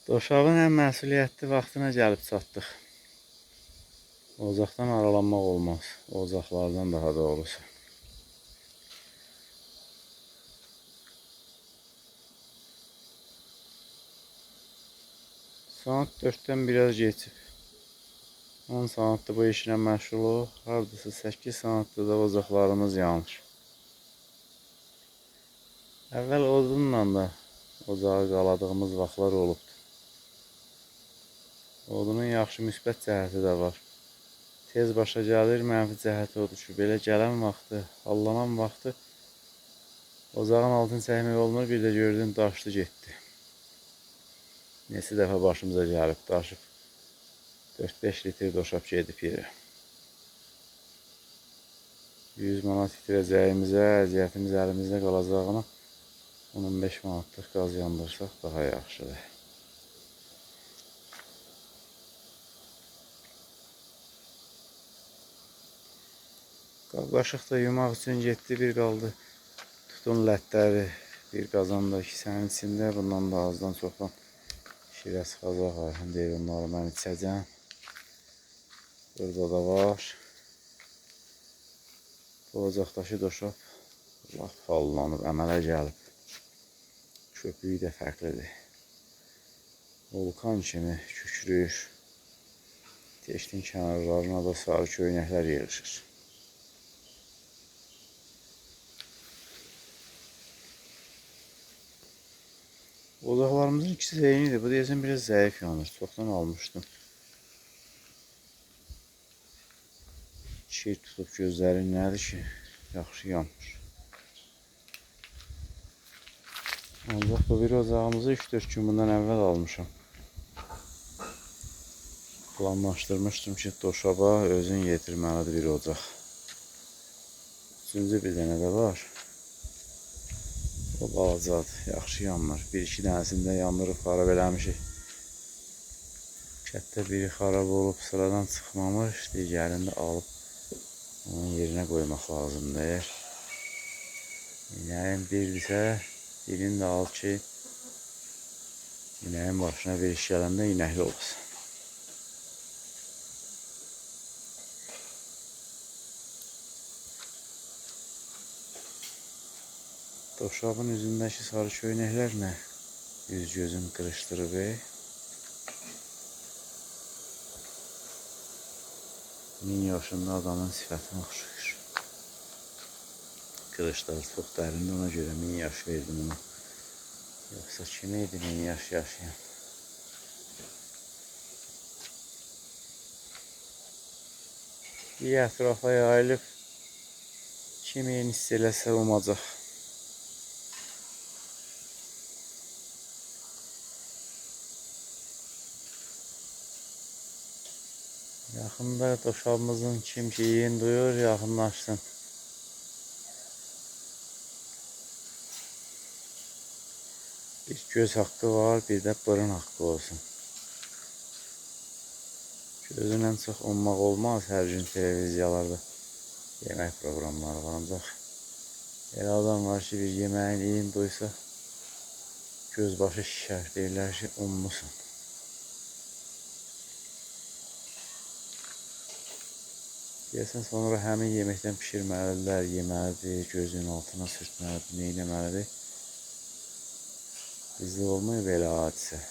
Doşabın ən məsuliyyətli vaxtına gəlib çatdıq. Ocaqdan aralanmaq olmaz. Ocaqlardan daha doğrusu. Saat 4-dən biraz keçib. 10 saatdır bu işlə məşğuluq. Hardasa 8 saatdır da ocaqlarımız yanır. Əvvəl odunla da ocağı qaladığımız vaxtlar olubdur. Odunun yaxşı müsbət cəhəti də var. Tez başa gəlir, mənfi cəhəti odur ki, belə gələn vaxtı, hallanan vaxtı ocağın altını çəkmək olmur, bir də gördün daşdı getdi. Neçə dəfə başımıza gəlib, daşıb 4-5 litr doşab gedib yerə. 100 manat itirəcəyimizə, əziyyətimiz əlimizdə qalacağına 15 manatlıq qaz yandırsaq daha yaxşıdır. Qab-qaşıq da yumaq üçün getdi, bir qaldı tutun lətləri, bir qazan da kisənin içində, bundan da azdan çoxdan şirə çıxacaq. Ayxan deyir, onları mən içəcəm. Burada da var. Bu ocaqdakı doşab lap hallanıb, əmələ gəlib. Köpüyü də fərqlidir. Vulkan kimi kükrüyür. Teştin kənarlarına da sarı köynəklər yığışır. Ocaqlarımızın ikisi də eynidir. Bu deyəsən biraz zəif yanır. Çoxdan almışdım. Çir tutub gözləri nədir ki, yaxşı yanmır. Ancaq bu bir ocağımızı 3-4 gün bundan əvvəl almışam. Planlaşdırmışdım ki, doşaba özün yetirməlidir bir ocaq. Üçüncü bir dənə də var. O balacadır, yaxşı yanmır. Bir-iki dənəsini də yandırıb xarab eləmişik. Kətdə biri xarab olub, sıradan çıxmamış, digərini də alıb onun yerinə qoymaq lazımdır. İnəyin birdirsə, birini də al ki, inəyin başına bir iş gələndə inəkli olsun. Doşabın üzündəki sarı köynəklər nə? Yüz gözüm qırışdırıb. 1000 yaşında adamın sifətinə oxşayır. Qırışları çox dərindir, ona görə 1000 yaş verdim ona. Yoxsa kim idi 1000 yaş yaşayan? Bir ətrafa yayılıb, kim eyni hiss eləsə umacaq. Yaxında doşabımızın kim ki yiyini duyur, yaxınlaşsın. Bir göz haqqı var, bir də burun haqqı olsun. Gözünlə çox ummaq olmaz, hər gün televiziyalarda yemək proqramları var. Ancaq elə adam var ki, bir yeməyin iyini duysa, göz başı şişər, deyirlər ki, ummusan. Deyəsən, sonra həmin yeməkdən pişirməlidirlər, yeməlidir, gözünün altına sürtməlidir, neynəməlidir. Bizdə olmuyor belə hadisə.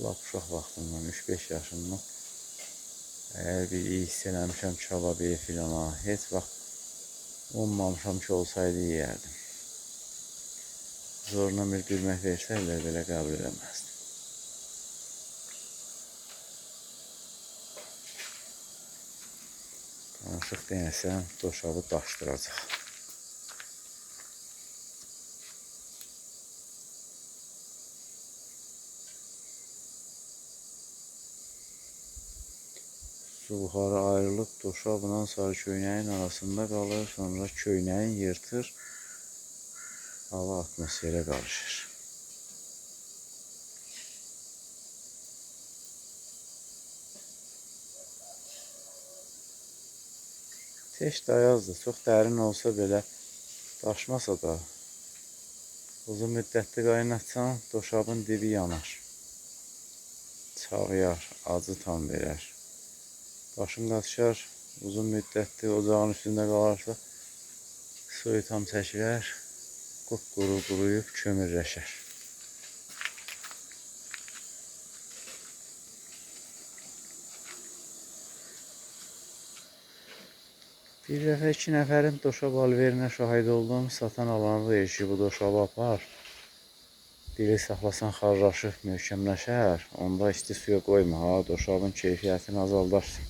Lap uşaq vaxtından, 3-5 yaşından əgər bir iyi hiss eləmişəm kababı filana, heç vaxt ummamışam ki, olsaydı yeyərdim. Zorla bir gülmək versəydilər, belə qəbul eləməzdim. Danışıq deyəsən, doşabı daşdıracaq. Su buxarı ayrılıb doşabla sarı köynəyin arasında qalır, sonra köynəyin yırtır, hava atmosferə qarışır. Teş dayazdır, çox dərin olsa belə, daşmasa da Uzun müddətli qaynatsan, doşabın dibi yanar. Çağıyar, acı tam verər. Başın qaçar, uzun müddətli ocağın üstündə qalarsa, suyu tam çəkilər, qupquru quruyub kömürləşər. Bir dəfə 2 nəfərin doşab alverinə şahid oldum. Satan alanı deyir ki, bu doşabı apar. Dili saxlasan xarraşıb möhkəmləşər. Onda isti suya qoyma, ha, doşabın keyfiyyətini azaldarsan.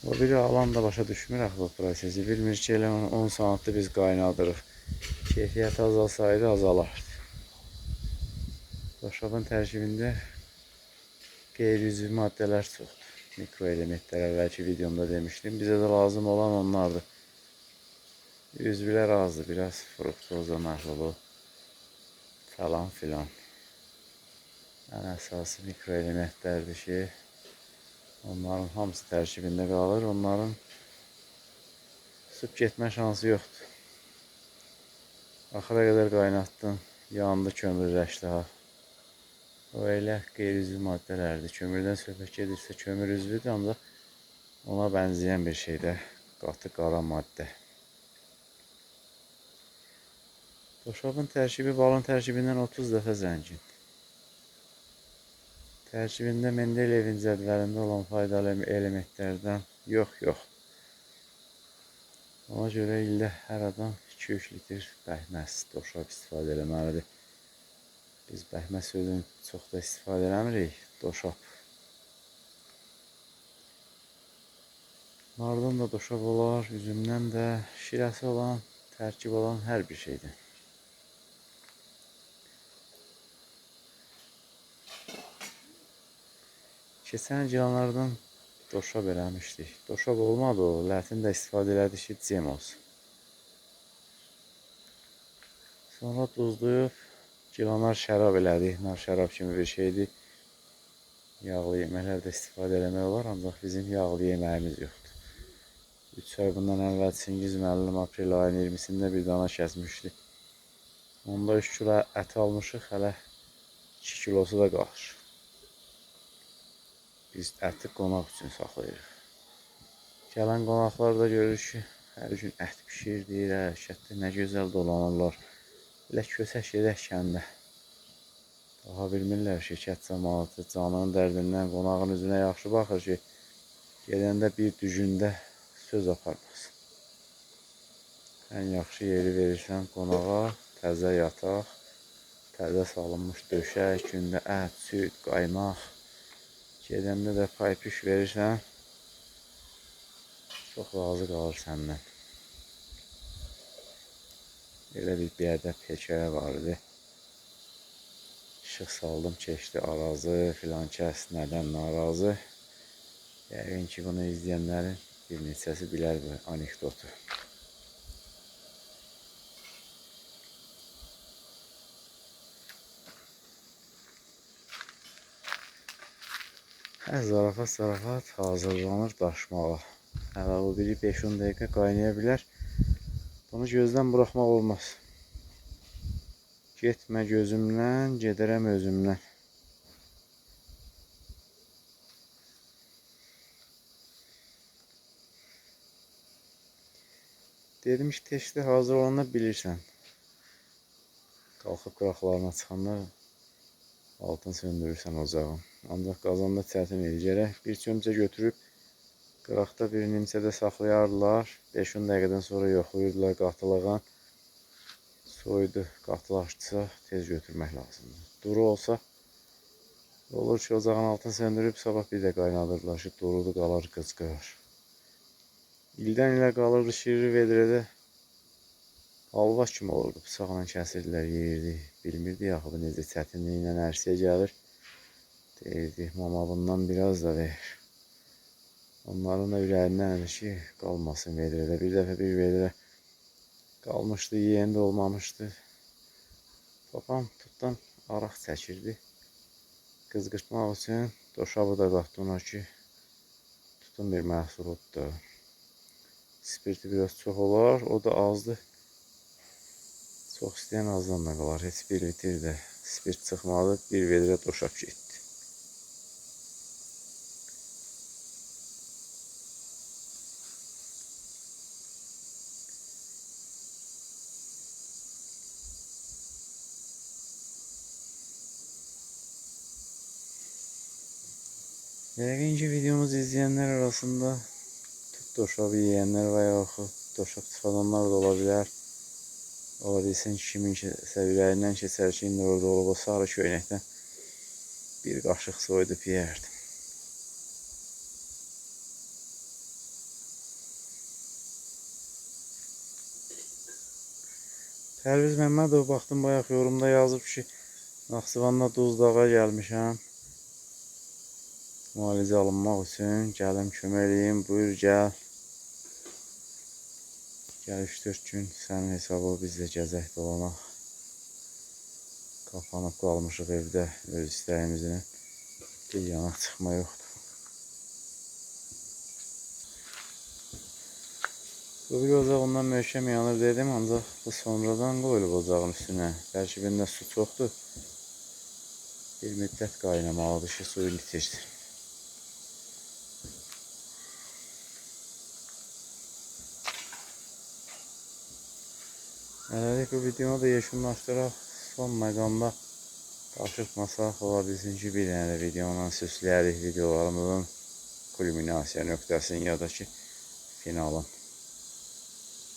O biri alan da başa düşmür axı bu prosesi. Bilmir ki, elə 10 saatdır biz qaynadırıq. Keyfiyyəti azalsaydı azalardı. Doşabın tərkibində qeyri-üzvü maddələr çoxdur. Mikroelementlər əvvəlki videomda demişdim. Bizə də lazım olan onlardır. Üzvlər azdır, biraz fruktoza məhlulu falan filan. Ən əsası mikroelementlərdir ki, onların hamısı tərkibində qalır. Onların sub getmə şansı yoxdur. Axıra qədər qaynatdın, yandı, kömürləşdi ha. O elə qeyri-üzvü maddələrdir. Kömürdən söhbət gedirsə kömür üzvüdür, ancaq ona bənzəyən bir şey də qatı qara maddə. Doşabın tərkibi balın tərkibindən 30 dəfə zəngin. Tərkibində Mendeleyevin cədvəlində olan faydalı elementlərdən yox. Ona görə ildə hər adam 2-3 litr bəhməz doşab istifadə eləməlidir. Biz bəhməz sözünü çox da istifadə eləmirik, doşab. Nardan da doşab olar, üzümdən də, şirəsi olan, tərkib olan hər bir şeydən. Keçən gilanlardan doşab eləmişdik. Doşab olmadı o, lətin də istifadə elədik ki, cem olsun. Sonra duzlayıb, gilanar şərab elədik. Nar şərab kimi bir şeydir. Yağlı yeməklərdə istifadə eləmək olar, ancaq bizim yağlı yeməyimiz yoxdur. 3 ay bundan əvvəl Çingiz müəllim aprel ayının 20-sində bir dana kəsmişdi. Onda 3 kilo ət almışıq, hələ 2 kilosu da qalır. Biz əti qonaq üçün saxlayırıq. Gələn qonaqlar da görür ki, hər gün ət pişir, deyir, kətdə nə gözəl dolanırlar. Elə köçək gedək kəndə. Daha bilmirlər ki, kənd camaatı canının dərdindən qonağın üzünə yaxşı baxır ki, gedəndə bir düzündə söz aparmasın. Ən yaxşı yeri verirsən qonağa, təzə yataq, təzə salınmış döşək, gündə ət, süd, qaymaq. Gedəndə də pay-püş verirsən, çox razı qalır səndən. Elə bir biədəb hekayə var idi. İşıq saldım, keçdi arazı, filan kəs nədən narazı. Yəqin ki, bunu izləyənlərin bir neçəsi bilər bu anekdotu. Hə, zarafat hazırlanır daşmağa. Hələ o biri 5-10 dəqiqə qaynaya bilər. Bunu gözdən buraxmaq olmaz. Getmə gözümdən, gedərəm özümdən. Dedim ki, testi hazır olanda bilirsən. Qalxıb qıraqlarına çıxanda altını söndürürsən ocağın. Ancaq qazanda çətin idi. Gərək bir çömçə götürüb qıraqda bir nimçədə saxlayardılar. 5-10 dəqiqədən sonra yoxlayırdılar qatılığın. Soyudu, qatılaşdısa tez götürmək lazımdır. Duru olsa olur ki, ocağın altını söndürüb sabah bir də qaynadırdılar ki, durudu qalar, qızqırır. İldən ilə qalırdı şirli vedrədə halva kimi olurdu. Bıçaqla kəsirdilər, yeyirdi. Bilmirdi axı bu necə çətinliklə ərsəyə gəlir. Deyirdi, mama bundan biraz da ver. Onların da ürəyindən ki, qalmasın vedrədə. Bir dəfə bir vedrə qalmışdı, yeyən də olmamışdı. Babam tutdan araq çəkirdi. Qızqırtmaq üçün doşabı da qatdı ona ki, tutun bir məhsuludur. Spirti biraz çox olar, o da azdır. Çox istəyən azdan da qalar. Heç bir litr də spirt çıxmadı. Bir vedrə doşab getdi. Yəqin ki videomuzu izləyənlər arasında tut doşabı yeyənlər və yaxud doşab çıxadanlar da ola bilər. Ola bilsin ki, kiminsə ürəyindən keçər ki, indi orada olub o sarı köynəkdən bir qaşıq soyudub yeyərdim. Pərviz Məmmədov baxdım bayaq yorumda yazıb ki, Naxçıvanda Duzdağa gəlmişəm. Müalicə alınmaq üçün gəlim kömək eləyim. Buyur gəl. Gəl 3-4 gün sənin hesabı biz də gəzək dolanaq. Qapanıb qalmışıq evdə öz istəyimizlə. Bir yana çıxma yoxdur. Bu bir ocaq ondan möhkəm yanır dedim, ancaq bu sonradan qoyulub ocağın üstünə. Bəlkə bunda su çoxdur. Bir müddət qaynamalıdır ki, suyunu itirsin. Hələlik bu videonu da yekunlaşdıraq. Son məqamda daşırtmasaq, ola bilsin ki, bir dənə də videonla süsləyərik videolarımızın kulminasiya nöqtəsini ya da ki, finalın.